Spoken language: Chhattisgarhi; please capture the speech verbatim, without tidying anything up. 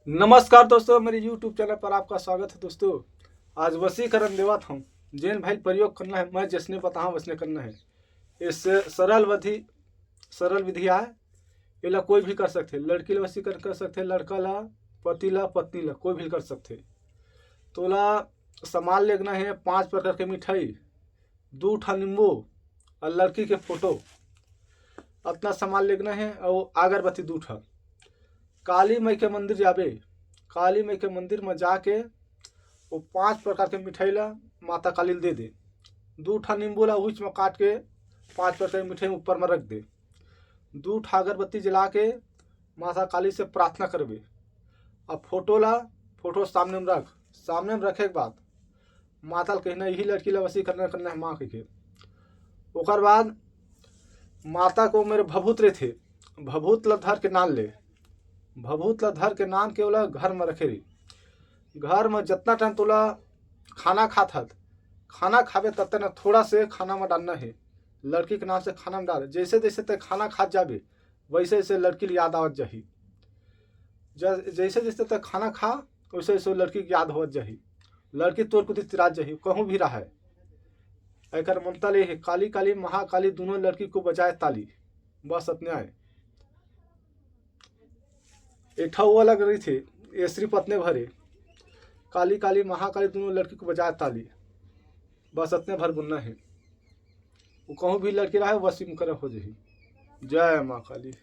नमस्कार दोस्तों, मेरे YouTube चैनल पर आपका स्वागत है। दोस्तों, आज वशीकरण देवत हूँ। जेन भाई प्रयोग करना है, मैं जैसने बताहा वैसने करना है। ये स-, सरल विधि, सरल विधि आय। एला कोई भी कर सकथे, लड़की ला वशीकरण कर सकथे, लड़का ला, पति ला, पत्नी ला, कोई भी कर सकथे। तोला सामान लेगना है, पांच प्रकार के मिठाई, दू ठा नींबू और लड़की के फोटो, अतना सामान लेगना है। और अगरबत्ती दू ठा। काली माई के मंदिर जाबे, काली माई के मंदिर में जाके वो पांच प्रकार के मिठाई ला माता काली ल दे दे। दू ठा नींबू ला उच में काट के पांच प्रकार के मिठाई ऊपर में रख दे। दू ठा अगरबत्ती जला के माता काली से प्रार्थना करबे। अब फोटो ला, फोटो सामने में रख। सामने में रखे के बाद माता ल कहना, यही लड़की ला वशीकरण करना है माँ कहिके। ओकर बाद माता को मेरे भभूत रहिथे, भभूत ला धर के नान ले। भभूत ला धर के नान के ओला घर में रखे रही। घर में जितना टाइम तोला खाना खात हत, खाना खाबे तब तक थोड़ा से खाना में डालना है। लड़की के नाम से खाना में डाल। जैसे जैसे तय खाना खात जाबे, वैसे वैसे लड़की ल याद आवत जाही। ज-, जैसे जैसे तय खाना खा, वैसे वैसे लड़की के याद होवत जाही। लड़की तोर कुदी तिरात जाही, कहूँ भी रहे। एकर मंत्र ये है, काली काली महाकाली दोनों लड़की को बजाए ताली। बस अतने आय। एक ठा वो अलग रहिथे, ये सिर्फ अतने भरे, काली काली महाकाली दोनों लड़की को बजाए ताली। बस अतने भर बोलना है। वो कहूँ भी लड़की रहे, वशीकरण हो जाही। जय माँ काली।